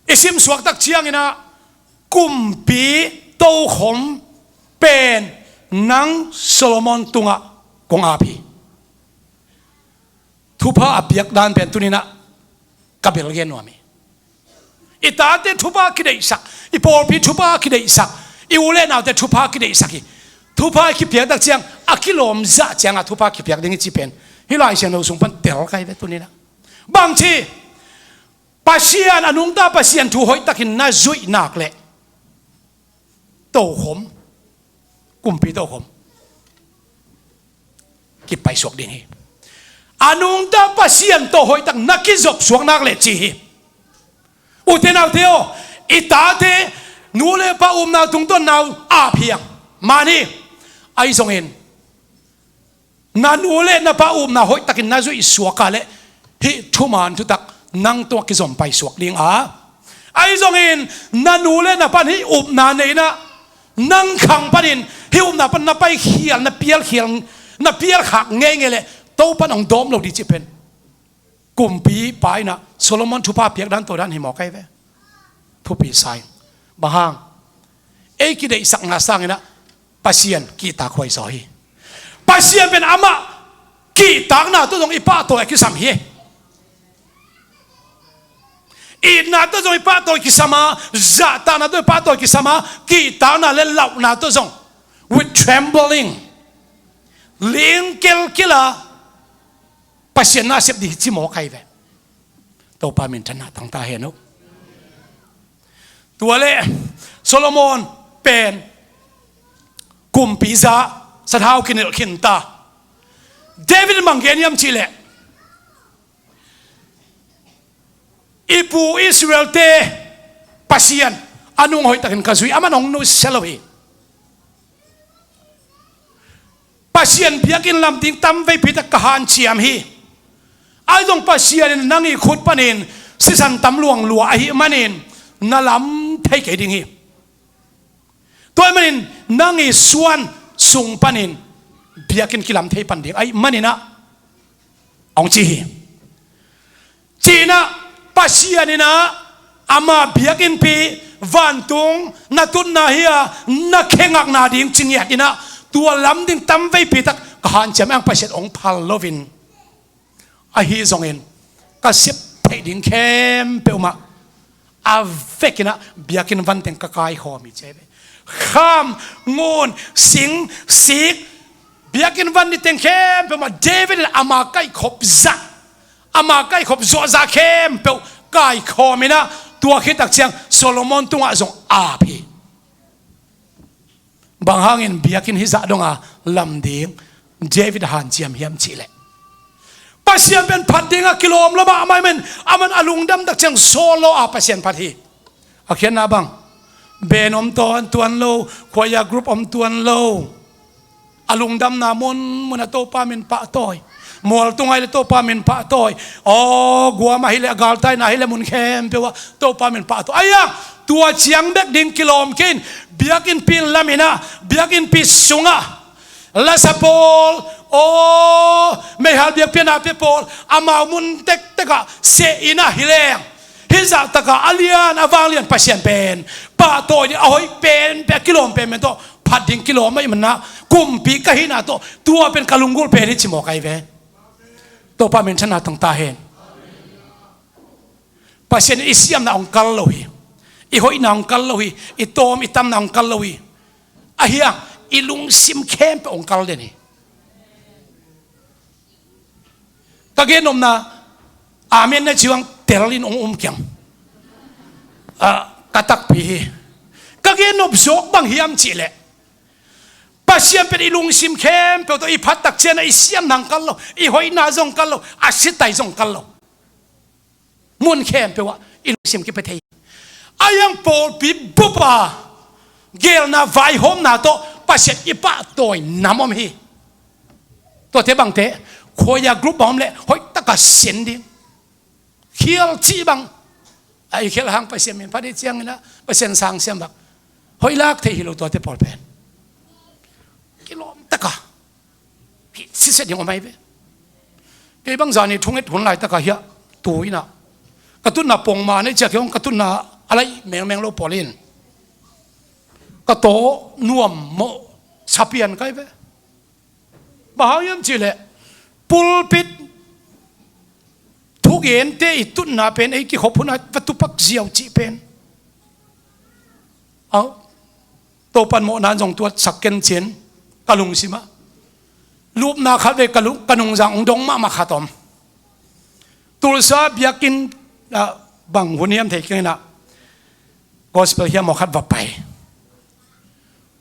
i simsuak tak cianginah kumpi tokhom pen nang Solomon tungah kong ap hi. Thupha a piak dan pen tuninah ka bel gen nuam hi. I tate thupha kideihsak, i pawlpi thupha kideihsak, i u le naute thupha kideihsak hi. Thupha i kipiak tak ciang a kilawm zah cianga thupha kipiak ding i ci pen hih Lai Siangtho sung pan tel kai ve tuninah. Bangci? Pasian, a nungta Pasian thu hoihtakin na zuih nak leh tokhom, kumpi tokhom kipaisuak ding hi. A nungta Pasian tawh hoihtak na kizopsuak nak leh ci hi. Ute naute aw, I tate nu le pa upna tungtawn na uh ap hi hang. Mani, ahi zongin na nu le na pa upna hoihtakin na zuih suak a leh hih thuman thutak nang tungah kizom pai suak ding a, ahi zongin na nu le na pan hih upna nei in ah nang khang panin hih upna pan na paikhial, na pialkhial, na pialkhak ngeingei leh Topan hong dawm lo ding cih pen kumpipa in ah Solomon thupha piak dan tua dan hi mawk ahi ve. Thupi sa ing. Bang hang? Ei kideihsakna sangin ah Pasian kihtak huai zaw hi. Pasian pen amah kihtakna tawh zong i pahtawi a kisam hi. Itna tawh zong i pahtawi kisam a, zahtakna tawh i pahtawi kisam a, kihtakna le lauhna tawh zong, with trembling, ling kelkel a Pasian na sep ding hi ci mawk ahi ve. Topa minthanna tang ta hen uh. Tua leh Solomon pen kumpi za, sathau kinilh khin ta. David in bang gen hiam cih leh, i pu Israel-te Pasian a nung hoihtakin ka zui, aman hong nusia lo hi. Pasian biakinn lam ding tam veipi tak ka hanciam hi. Ahi zong Pasian in nang i khut panin sisan tam luang lua ahih manin na lam thei kei ding hi. Tua ahih manin nang i suan sung panin biakinn kilam thei pan ding ahih manin ah hong ci hi. Ci-in ah Pasian in ah ama biakinnpi vantung na tutna hi a, na khe ngakna ding ci ngiat in ah tua lam ding tam veipi tak ka hanciam, ahi hang Pasian hong phal loin, ahi zongin ka sep theih ding khempeuh mah a vekin ah biakinn van teng ka kaikhawm hi ci hi ve. Kham, ngun, sing, sik, biakinn van ni teng khempeuh mah David in ama kaikhop zah, ama kaikhop zuahzah khempeuh kaikhawm in ah tua khit tak ciang Solomon tungah zong ap hi. Bang hangin biakinn hih zah donga lam ding David hanciam hiam cih leh, Pasian pen phat dingah kilawm lo mahmah ahih manin aman a lungdam tak ciang sawl lo a Pasian phat hi. A khiatna bang, band om tuan, tuan lo, choir group om tuan lo. A lungdamna munmun ah Topa min pahtawi. Mual tung ahih leh Topa min pahtawi. Aw, guam ahih leh, a galtaina ahih leh, mun khempeuh ah Topa min pahtawi. Ahi hang tua ciang bek ding kilawm kei in, biakinnpi lam in ah, biakinnpi sungah lasa pawl, aw, meihal biakpiakna pia pawl, amau mun tektek ah seh in ah hi leng, hih zah tak a a lian a vanglian Pasian pen pahtawi ding a hoih penpen, a kilawm penpen tawh phat ding kilawm ahih manin ah, kumpi ka hihna tawh tua pen ka lunggulh pen hi ci mawk ahi ve. Topa minthanna tang ta hen. Pasian in i siamna hong kal lo hi. I hoihna hong kal lo hi. I tawm i tamna hong kal lo hi. Ahi hang i lungsim khempeuh hong kal den hi. Ka gennopna, amen na ci uh hang tel in hong um kiang. Ah, ka takpi hi. Ka gennop zawk bang hiam cih leh, Pasian pen i lungsim khempeuh tawh i phat tak ciang ah i siamna hong kal lo, i hoihna zong kal lo, a sitai zong kal lo. Mun khempeuh ah i lungsim kipia thei. Ahi hang pawlpi bup a geelna vaihawmna tawh Pasian i pahtawi nam om hi. Tuate bangte, choir group bang om leh hoih taka sin ding. Khial cih bang a i khial hang Pasian min phat hi ciangin ah Pasian sang siam bang hoih lak thei hi lo tuate pawl pen. Kilawm taka hih siset ding om ahi ve. Kei bang zani thunget hun laitak ah hiah tu in ah ka tutna pongmawh nei ciah kei hong, ka tutna a laih mengmeng lo pawl in ka taw nuam mawh sapian kai ve. Bang hang hiam cih leh pulpit thugente i tutna pen ei kikhop hun ah va tupak ziau cih pen. Au, Topan mawhna in zong tuatsak ken cin ka lungsim ah. Lupna khat vei ka lung, ka nungzang hong dong mahmah khat om. Tulsa biakinn ah bang hun hiam thei keng in ah gospel hiam maw khat va pai.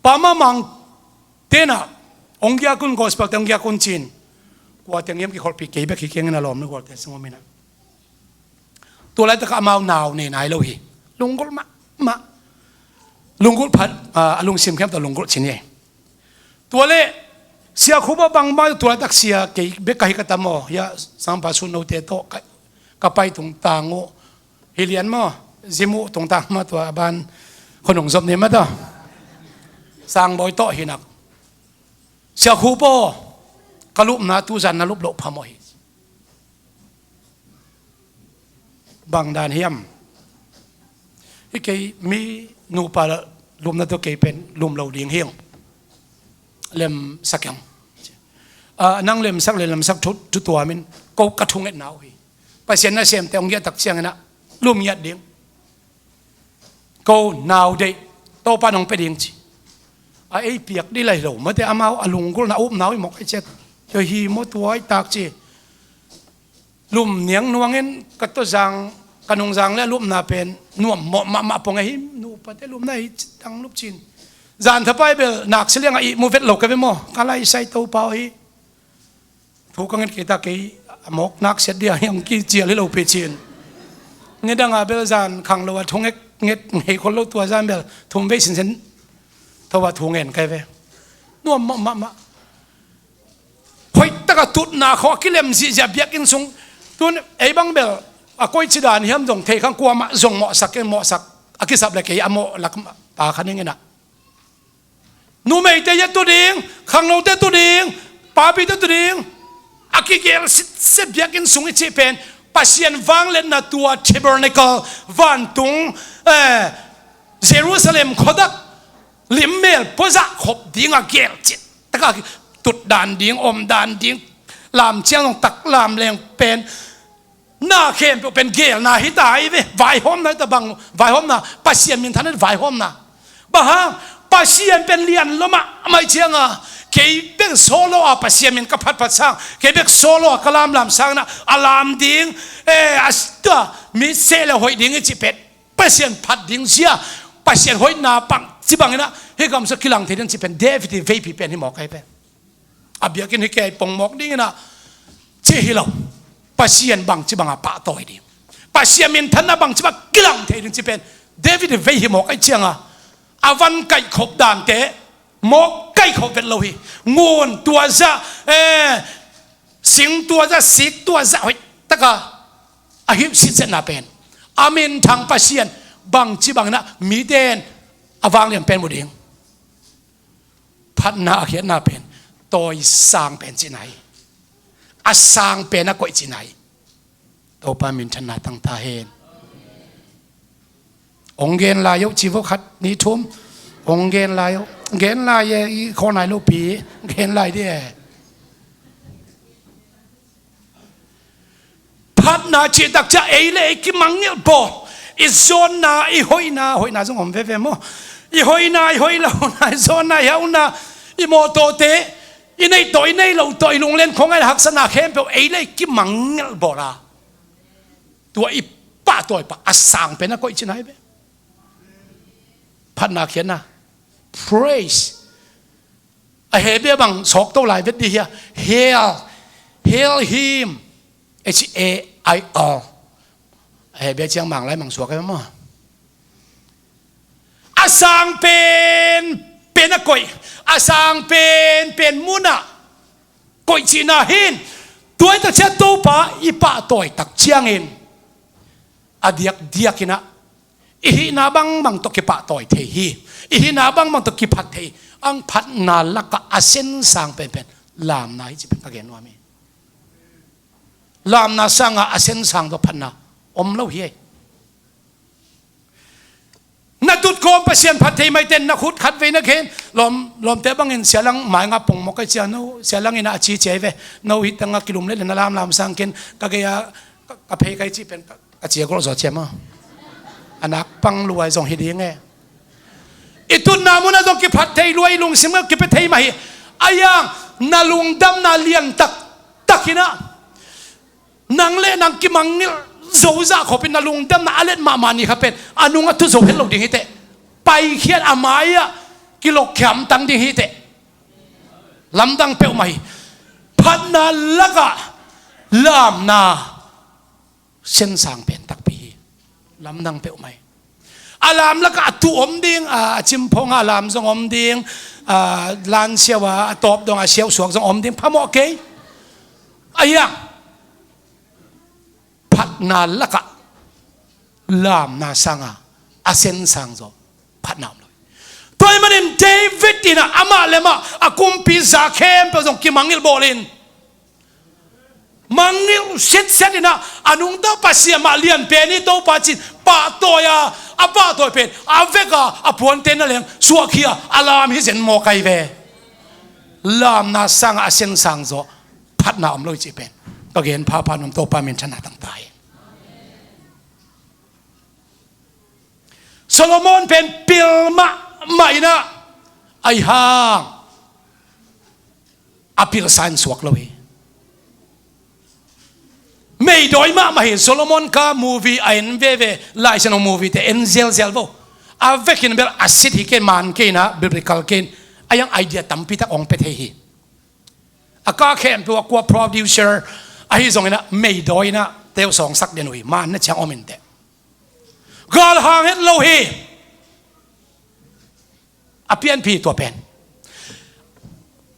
Pa Mamang te in ah hong giak un, gospel te hong giak un cin. Kua teng hiam kikholhpih kei bek hi keng in ah lawm na gualte sung om in ah. Tua laitak ah amau nau nei nai lo hi. Lunggulh mah. mah. Lunggulh phat, a, a lungsim khempeuh lunggulh cin hi. Tua leh Sia Khup aw, bang mah tua laitak sia kei bek ka hi ka tam aw. Hiah Sangpa Sun note tawh ka, ka pai tungtang uh hi lian maw, zim uh tungtang mah, tua a ban khonung zop ni mah tawh, Sangbawi tawh hi nak. Sia Khup aw, ka lupna tuzan na lup loh phamawh hi. Bang dan hiam? Hi kei, mi nupa lupna tawh kei pen lum lo ding hi ung. Lemsak ing. A, nang lemsak le lemsak thu, thu tuam in, ko ka thungetna uh hi. Pasian nasemte hong giahtak ciangin ah lum ngiat ding. Ko nau deih, Topa nong pia ding ci. A, ei piak dih lai lo mate, amau a lunggulhna, a upna uh hi mawk ei ciat. Tua hi maw, tua i tak ci. Lum niang nuangin ka tawh zang, ka nungzang le a lupna pen nuam mawh mahmah pong ahi, nupate lupna hi ci tang lup cin. Zan thapai bel nak sia liangah ihmu vet lo ka ve maw, ka laisai Topa aw hi. Thu ka nget kei ta, kei a mawk nak siat dia hiang kicial hi lo pi cin. Nidang a bel zan khang lo a thu nget, nget ngei khol lo, tua zan bel thum vei sinsen tho a thu ngen kai ve. Nuam mah, mah, mah. Hoih taka tutna khawh a kilem zihziah biakinn sung. Tun ei bang bel a koici dan hiam zong thei khang, kuamah zong mawhsak kei, mawhsak a kisap le kei a mawh lak pa kha ning inah. Numeite ia tu ding, khanglote tu ding, papite tu ding, a kigel sitset biakinn sung i cih pen, Pasian vangliatna tua tabernacle, vantung, eh, Jerusalem khuadak limmel puazah khop ding a gel cit taka tutdan ding, omdan ding, lam ciang zong taklam leng pen, na khempeuh pen gelna hi ta hi ve. Vaihawmna hi ta bang, vaihawmna, Pasian minthanna vaihawmna. Bang hang? Pasian pen lian lua mahmah cianga, kei bek solo a Pasian min ka phatphat sang, kei bek solo a ka lamlam sang na, a lam ding, eh, a tua mi seh le hoih ding i cih pen Pasian phat ding zia, Pasian hoihna pang ci bangin ah hih gamsung kilang thei ding ci pen David i veipi pen hi mawk ahi pen. A biakinn hi kei pong mawk dingin ah ci hi lo. Pasian bangci banga pahtawi ding, Pasian minthanna bangci bang kilang thei ding ci pen David i vei hi mawk ahi cianga, a van kaihkhop dante mawk kaihkhop vet lo hi. Ngun tuazah, eh, sing tuazah, sik tuazah hoih taka a hih sitsetna pen, a minthang Pasian bangci bangin ah mite in a vanglian pen mu ding. Phatna a khiatna pen tawi sang pen cihna hi. A sang pen a koih cihna hi. Topa minthanna tang ta hen. Hong gen lai uh ci vo, khat nih thum. Hong gen lai uh. Gen lai e, i khawnai lopi. Gen lai di e. Phatna cihtak ciah ei le ei kimangngilh bawl. I zawnna, i hoihna, hoihna zong om veve maw? I hoihna, i hoih lohna, i zawnna, i hauhna, i mawtawte, i neih tawh, i neih loh tawh, i lunglen khuangaih le haksatna khempeuh ei le ei kimangngilh bawl a, tua i pahtawi pah a sang pen a koih cihna hi ve. Phatna khiatna. Praise. A Hebrew bang sawk to lai vet di hia? Hail, hail him. H A I L. A Hebrew ciang Mang lai mang suak e maw? A sang pen pen a koih, a sang pen pen munah koih cihna hin. Tua i tak ciang Topa i pahtawi tak ciangin a diakdiakin ah i hihna bangbang tawh kipahtawi thei hi. I hihna bangbang tawh kiphat thei. Ang phatna lakah a sensang penpen lamna hi ci pen ka gen nuam hi. Lamna sangah a sensang tawh phatna om lo hi. Na tutkawm Pasian phat thei maiten na khut khat vei na khen. Lawm, lawmte bangin Sia Lang mai ngah pong mawk ahi cia no, Sia Lang in a ci cia hi ve. No hi tangah kilum leh le na lamlam sang ken ka gei a ka, ka phei ka hi cih pen ka a cia gawh zaw cia maw? A nak pang luai zong hi ding e. I tutna munah zong kiphat thei luai, i lungsim ah kipia thei mah hi. A yang na lungdamna lian taktak in ah nang le nang kimangngilh zo zah khopin na lungdamna a let mahmah ni kha pen a nungah tu zo het lo ding hi teh. Paikhiat a mai-ah kilokkhiam tang ding hi teh. Lamdang peuhmah hi. Phatna lakah lamna sensang pen takpi hi. Lamdang peuhmah hi. A lam lakah a tuh om ding, a, a cimphawng a lam zong om ding, a, lan siau a, a tawp dong a siau suak zong om ding, phamawh kei. A hiang, phatna lakah lamna sanga a sen sang zaw phatna om lo hi. Tua ahih manin David in ah amah le amah a kumpi za khempeuh zong kimangngilh bawlin, mangngilh sitset in ah, a nungta Pasian mah lian pen hi, Topa ci-in pahtawi a, a pahtawi pen a vek a, a puante na leng suahkhia a, lam hi zen maw kai ve. Lamna sanga a sen sang zaw phatna om lo hi cih pen ka gen phapha nuam, Topa minthanna tangta hi. Solomon pen pil mahmah in ah, ahi hang a pilsa in suak lo hi. Meidawi mahmah hi. Solomon ka movie a en veve, Lai Siangtho movie te en zelzel vo. A vekin bel a sit hi kei, man kei in ah, biblical kei in, a hiang idea tampi tak hong pia thei hi. A ka khempeuh a kua producer ahi zongin ah, meidawi in ah teu sawngsak den uh hi, man na ciang om inteh. Galhang het lo hi. A pianpih tua pen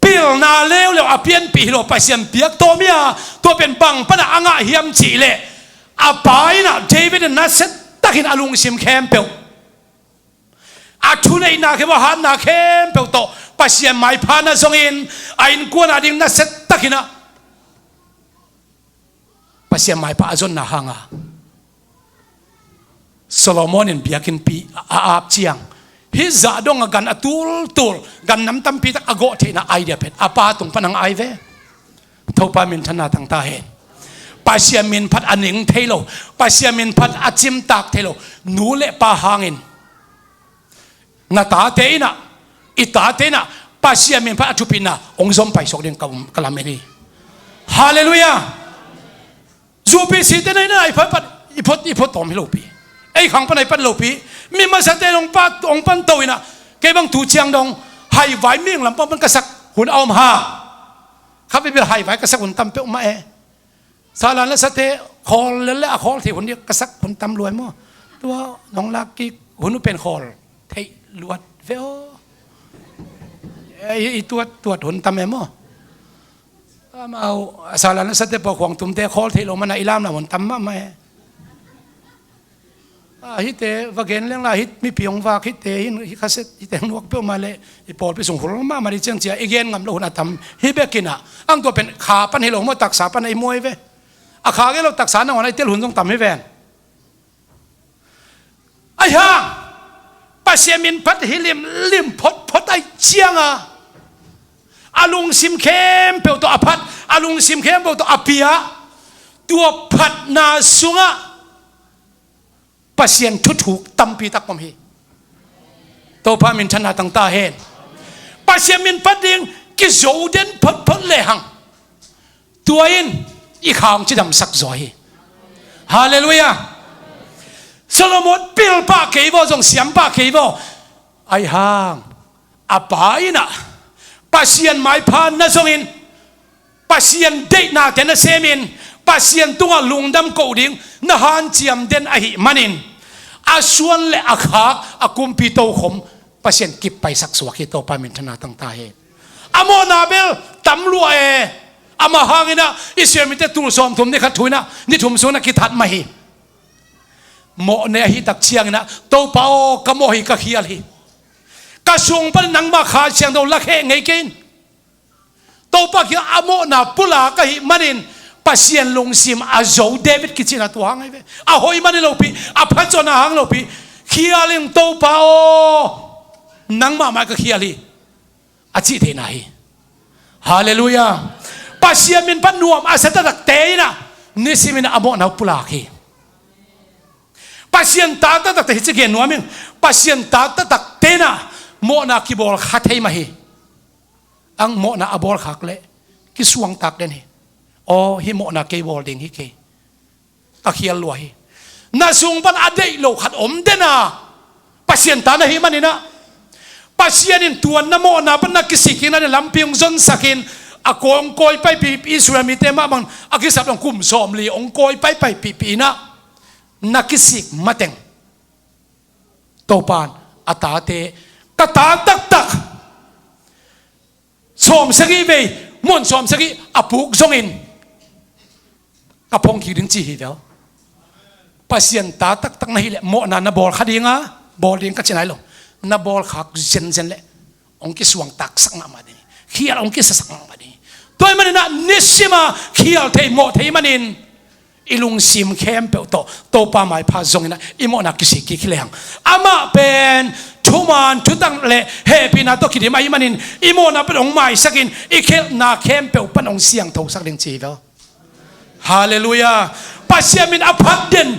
pilna leuleu a pianpih hi lo, Pasian piak tawm hi a, tua pen bang panah a ngah hiam cih leh, a pa in ah David in nasia takin a lungsim khempeuh, a thuneihna khempeuh, a hatna khempeuh tawh Pasian maipha na zongin, a innkuan a ding nasia takin ah Pasian maipha a zonna hanga Solomon in biakinnpi a ap ciang, hih zah dong a gan a tultul, gan nam tampi tak a gawh theihna idea pen a pa tung pan a ngah hi ve. Topa minthanna tangta hen. Pasian min phat a ning thei lo, Pasian min phat a cimtak thei lo nu le pa hangin, na tate in ah, i tate in ah Pasian min phat a thupitna hong zom paisuak ding ka, um, ka lamen hi. Halleluiah. Zu pi si te na in ah, i phat pan, i phot, i phot tawm hi lopi, ei khang pan a i pan lopi, mi masate in hong pan, hong pan to in ah, kei bang tu ciang dong haivai ming lam pan pan ka sak hun a om ha. Kha veve haivai ka sak hun tam peuhmah e. Salan le sate khawl lel le a khawl theih hun ding ka sak hun tam lua e maw. Tua nong lak kik hun uh pen khawl theih luat ve aw. I, i tuat, tuat hun tam e maw. Amau salan le sate pawh khuang tumte khawl theih lo mana i lamlam hun tam mahmah e. A, hihte va gen leng la, hih mipi hong vak hihte hin, hih khaset hihte hong nuak peuhmah leh i pawlpi sung hul mahmah ding ciang cia i gen ngam lo hun a tam hi bek in ah. Ang tua pen kha pan hi lo maw, taksa pan a i muai ve. A kha gen lo, taksa nangawn a i tel hun zong tam hi ven. Ahi hang Pasian min phat hi limlim photphot ahih ciang a, a lungsim khempeuh tawh a phat, a lungsim khempeuh tawh a pia, tua phatna sungah Pasian thuthuk tampi tak om hi. Topa minthanna tangta hen. Pasian min phat ding kizo den photphot lehang, tua in i kha hong cidamsak zaw hi. Halleluiah. Solomon pil pah kei vaw, zong siam pah kei vaw. Ahi hang a pa in ah Pasian maipha na zongin, Pasian deihnate na semin, Pasian tungah lungdam koh ding na hanciam den ahih manin, a suan le a khak, a kumpi tokhom Pasian kip paisak suak hi. Topa minthanna tangta hi. A mawhna bel tam lua e. Amah hangin ah Israel mite tul sawmthum ni khat thu in ah ni thum sungin a kithat mah hi. Mawhna ahi tak ciangin ah, Topa aw, ka mawh hi, ka khial hi. Ka sung pan nangmah Kha Siangtho lakhia ngei kei in. Topa kiang a mawhna pulak ahih manin Pasian lungsim a zo David kici in ah tua hang ahi ve. A hoih man hi lopi, a phatzawn a hang lopi, khial ing Topa aw, nangmah mah ka khial hi, a cih theihna hi. Halleluiah. Pasian min phat nuam a sa taktakte in ah nisimin a mawhna uh pulak hi. Pasian ta taktakte, hi ci gen nuam ing, Pasian ta taktakte in ah mawhna kibawl kha thei mah hi. Ang mawhna a bawlkhak leh kisuangtak den hi. Aw, hih mawhna kei bawl ding hi kei, ka khial lua hi. Na sung pan a deih lo khat om den a, Pasian ta na hih manin ah, Pasian in tua na mawhna pan na kisik kikna ding lampi hong zonsakin, a kawi hong kawi paipi, Israel mite mah bang a kisap dong kum sawmli hong kawi paipaipihpih in ah, na kisik mateng Topa in a tate, ka ta taktak sawmsagih vei, mun sawmsagih a puk zongin ka phong kik ding ci hi vel. Pasian ta taktak na hih leh mawhna na bawl kha ding a, bawl ding ka ci nai lo. Na bawl khak zenzen leh hong kisuang taksak mahmah ding hi. Khial hong kisasak mahmah ding hi. Tua ahih manin ah nisim a khial thei, mawh thei manin i lungsim khempeuh tawh Topa maipha zongin ah i mawhna kisik kik hi lehang, amah pen thuman thutak le hehpihna tawh kidim ahih manin i mawhna pan hong maisakin i khelhna khempeuh pan hong siangthosak ding ci hi vel. Halleluiah. Pasian min a phat den,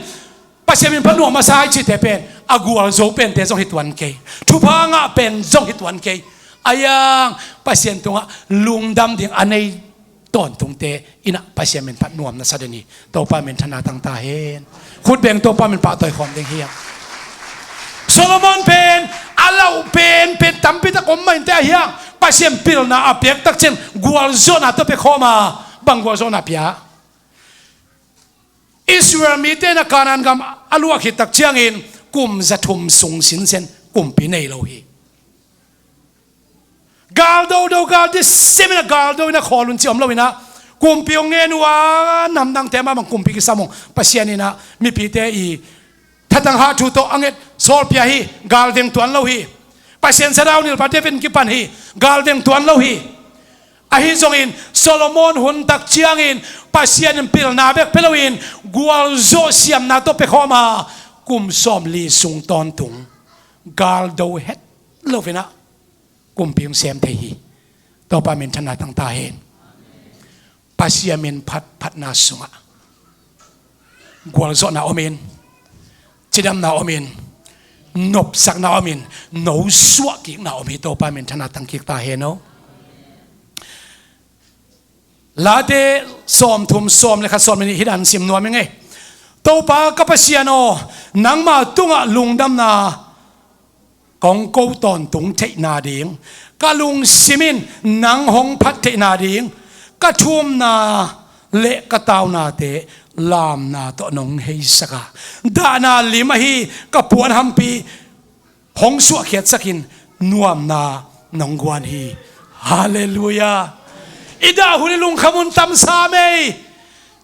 Pasian min phat nuam a sa i cihte pen a gualzo pente zong hi tuan kei, thupha ngah pen zong hi tuan kei. A iang Pasian tungah lungdam ding a nei tawntungte in ah Pasian min phat nuam na sa den hi. Topa min thanna tang ta hen. Khut beng, Topa min pahtawi khawm ding hi hang. Solomon pen a lauh pen pen tampi tak om mah inteh, a hiang Pasian pilna a piak tak ciang gualzawhna tawh pia khawm a, bang gualzawhna pia? Israel mite in ah Kanaan gam a luah khit tak ciangin kum za thum sung sinsen kumpi nei lo hi. Gal dodo, gal disimin a gal do in a khawl un ci om lo in ah, kumpi hong ngen uh a, namdangte mah bang kumpi kisam uh. Pasian in ah mipite i thatang hah thu tawh a nget sawl pia hi, gal veng tuan lo hi. Pasian Sathau Nilh pa David in kipan hi, gal veng tuan lo hi. Ahi zongin Solomon hun tak ciangin Pasian in pilna bek pia loin gualzawh siamna tawh pia khawm a, kum sawmli sung tawntung gal do het lo in ah kumpi hong sem thei hi. Topa min thanna tang ta hen. Pasian min phat, phatna sungah gualzawhna om in, cidamna om in, nopsakna om in, nosuah kikna om hi. Topa min thanna tang kik ta hen aw. Late sawmthum, sawm le khat, sawm le nih hi dan sim nuam ing ei. Topa ka Pasian aw, nangma tungah lungdamna kong ko tawntung theihna ding, ka lungsim in nang hong phat theihna ding, ka thumna le ka taunate lamna tawh nong heisak a, dahna lim ahi ka puan hampi hong suahkhiatsakin nuamna nong guan hi. Halleluiah. I dah hun i lungkham hun tam sam ei.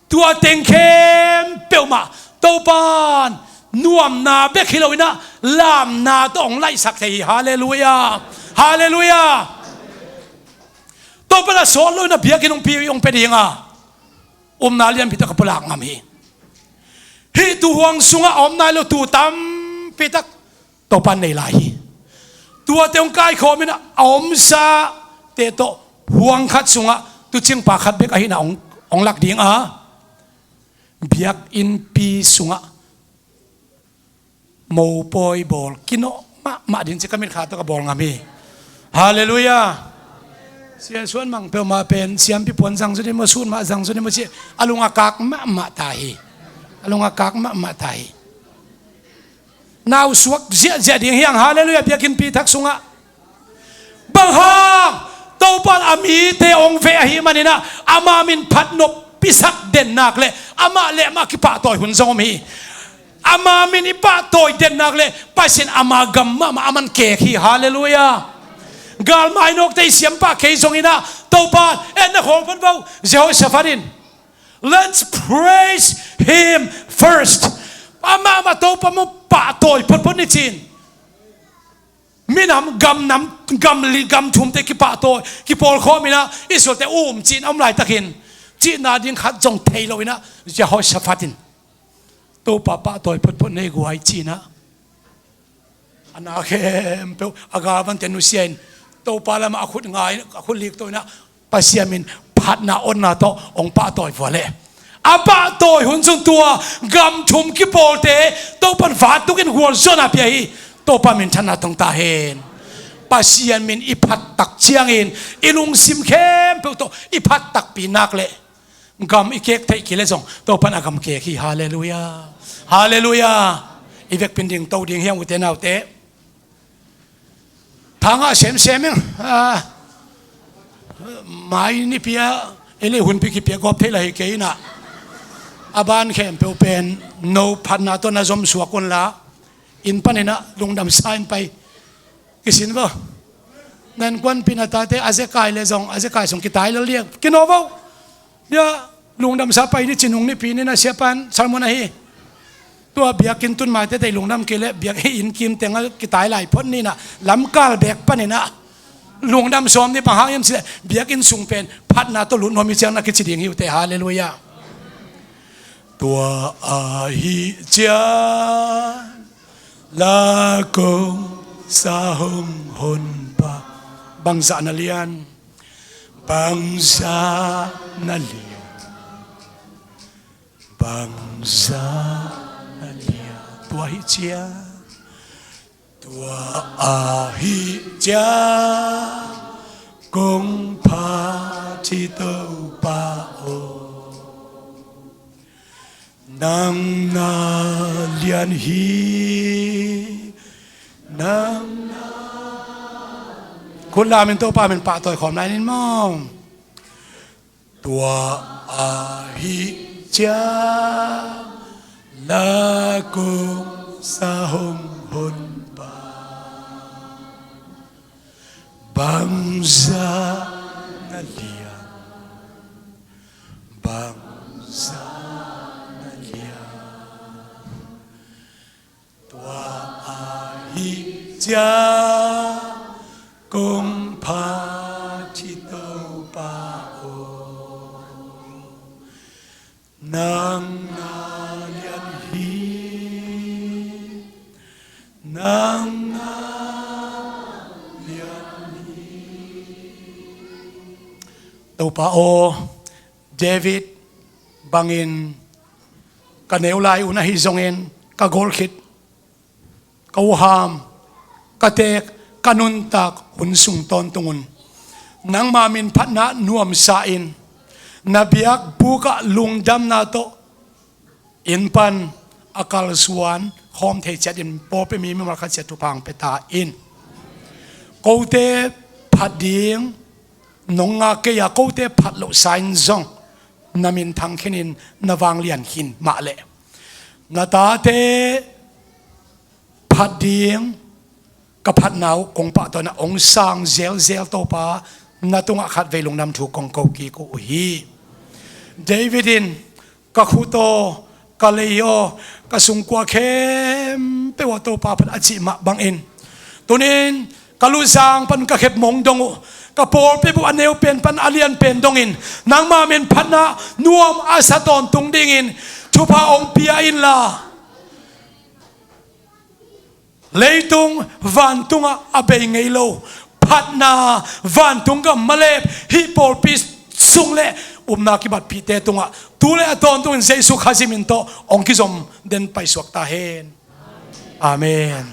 Tua teng khempeuh mah Topa in nuamna bek hi lo in ah lamna tawh hong laihsak thei hi. Halleluiah. Halleluiah. Topa in a sawt lo in a biakinn hong pia, hong pia ding a, upna lianpi tak a pulak ngam hi. Hih tuuhuang sungah a om nai lo tuu tampi tak Topa in nei lai hi. Tuate hong kaikhawm in a omsate tawh huang khat sungah tuucingpa khat bek ahihna hong, hong lak ding a, biakinnpi sungah mopawi bawl kinawh mahmah ding ci ka mitkha tawh ka bawl ngam hi. Halleluiah. Siansuan mang peuhmah pen siampi puan zang zaw ni maw, sut mah zang zaw ni maw ci a lung a kak mahmah ta hi. A lung a kak mahmah ta hi. Nausuak ziahziah ding hi hang. Halleluiah. Biakinnpi thak sungah bang hang, Topa in a mite hong veh ahih manin ah ama min phat nop pisak den nak le amah le amah kipahtawi hun zong om hi. Ama min i pahtawi den nak le Pasian ama gam mahmah aman kek hi. Halleluiah. Gal mainawkte i siampah kei zongin ah Topa in etna khawl phot vo. Jehoshaphat in, "Let's praise him first." Amah mah Topa mah pahtawi photphot ni cin. Minam, gamnam, gamli, gam thumte kipahtawi, kipawlkhawm in ah Israelte um cihna om laitakin cihna ding khat zong thei lo in ah Jehoshaphat in, "Topa pahtawi photphot nei guai," ci in ah a na khempeuh a galvante nusia in Topa lamah a khut ngai, a khut likto in ah Pasian min phatna otna tawh hong pahtawi vua leh a pahtawi hun sung tua gam thum kipawlte Topa in vat tukin gualzawhna pia hi. Topa min thanna tong ta hen. Pasian min i phat tak ciangin i lungsim khempeuh tawh i phat takpi nak leh gam i kek theih kei leh zong Topa in a gam kek hi. Halleluiah. Halleluiah. I vekpi in ding to ding hi hang, ute naute. Thangah semsem ing. Ah, mai nipi ah ei leh hunpi kipia gawp thei lah hi kei in ah, a ban khempeuh pen no phatna tawh na zomsuak un la. Inn paninah lungdamsa in pai kisin vo. Nan kuanpin a tate a zekai le zong a zekai sung kitai lel liang kino vo. Bia lungdamsa pai ni cinung ni pinin a siapan sermon ahi. Tua biakinn tun maite tei lungdam kei leh biak hi inn kim tengah kitai lai phot ninah lamkal bek paninah lungdam sawm ni bang hang hiam cileh biakinn sung pen phatna tawh lut nuam hi ciang na kici ding hi uh teh. Halleluiah. Tua ahi ciang la kong sa hong honpa. Bangzah na lian. Bangzah na lian. Bangzah na lian. Tua ahi ciang. Tua ahi ciang kong phat hi Topa aw. Nang na lian hi. Nang na. Khut lamin Topa min pahtawi khawm lai nin maw. Tua ahi ciang la kong sa hong honpa. Bangzah na lian. Bangzah na lian. Tua ahi ciang kong phat hi Topa aw. Nang na lian hi. Nang na lian hi. Topa aw, David bangin ka neu lai un ahi zongin ka gol khit, ka uham, ka teek, ka nuntak hun sung tawntung un nangma min phatna nuamsa in na biakbuk ah lungdamna tawh inn pan a kalsuan khawm thei ciat in pawlpi mi mimal khat ciat thupha hong pia ta in. Kote phat ding nong ngak kei a, kote phat lohsa in zong na min thang khin in na vanglian khin mah leh na tate phat ding ka phatna uh kong pahtawi na hong sang zelzel Topa, na tungah khatvei lungdam thu kong ko kik uh hi. David in ka khut aw, ka lei aw, ka sungkua khempeuh aw Topa phat a cih mah bangin tunin ka luzang pan ka khep mong dong uh, ka pawlpi bup a neu pen pan a lian pen dongin nangma min phatna nuam a sa tawntung dingin thupha hong pia inla. Leitung vantungah a bei ngei lo phatna vantung gam malep hih pawlpi sung le upna kibatpihte tungah tu le a tawntungin Jesu Khazih min tawh hong kizom den paisuak ta hen. Amen.